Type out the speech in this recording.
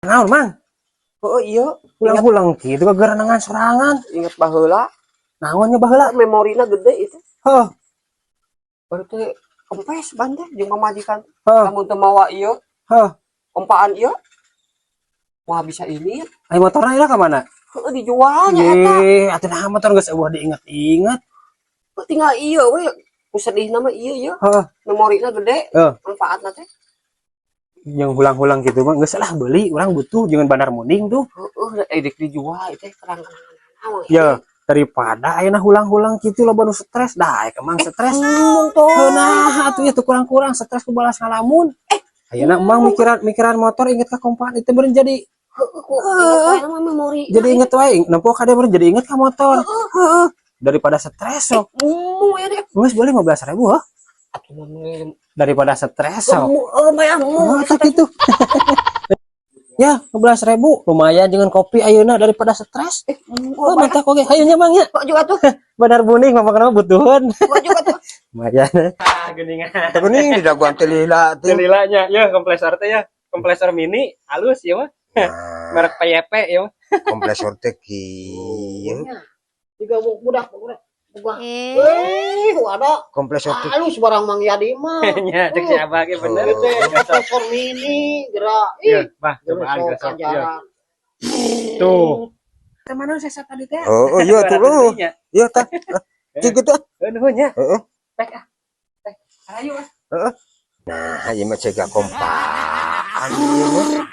Naon, Mang? Oh iya, Hulang-hulang kitu gegerenangan sorangan. Inget baheula. Naon nya baheula? Memorina gede itu. Heuh, Baru teh kempes ban teh jeung pamajikan. Heuh, Lamun teu mawa ieu, heuh. Kompaan ieu. Wah, bisa ini. Ai motorna ieu ka mana? Heuh, dijualnya eta. Ih, atuh nah motor geus euweuh diinget-inget. Heuh, tinggal ieu we. Ku sedihna mah ieu ieu. Heuh, Memorina gede. Heuh. Manfaatna teh. Yang hulang-hulang gitu mah geus lah, beli, urang butuh jangan bandar munding tuh. Heueuh, eh dek dijual teh terang-terangan. Ya, daripada ayeuna hulang-hulang kitu loba nu stres, dah emang stres. Ngomong tuh. Heuh, nah atuh itu kurang-kurang stres ku balas ngalamun. Ayeuna emang mikiran mikiran motor, inget ka kompaan itu beureun jadi Heueuh, ku inget wae mah memori. Jadi inget wae, nempo kade beureun jadi inget ka motor. Heeh. Daripada stres sok. Ngomong ya deh. Geus boleh 15.000 heuh. Atuh mah Daripada stres sok. Ngomong bayar Oh, tak gitu. Ya, 15.000 lumayan dengan kopi ayeuna daripada stres. Eh, Oh, mantap oke. Hayu nya, Mang, nya. Kok juga tuh? Bandar Buning mah kenapa butuhan. Kok juga tuh? Lumayan. Ah, geuningan. Tapi ini di daguan teh lila tuh. Lilanya ya kompresor teh ya. Kompresor mini halus ya mah. Nah, Merek PYP ya mah. Kompresor teh kieu. Tiga budak budak. Budak. Eh, ada Kompresor teh halus barang Mang Yadi mah. Nya cek si Abah ge bener Oh. teh. Kompresor mini gerak. Ya, Ih, bah, cobaan sok gesok. Ya. ajaran. Tuh. Mana saya tadi teh? Oh, oh iya tuh lu. Iya tah. Cik gitu. Heuh, nuhun nya. Heeh. Pek ah. Teh, ayo ah. Heeh. Nah, ieu mah cegah kompaan ieu mah.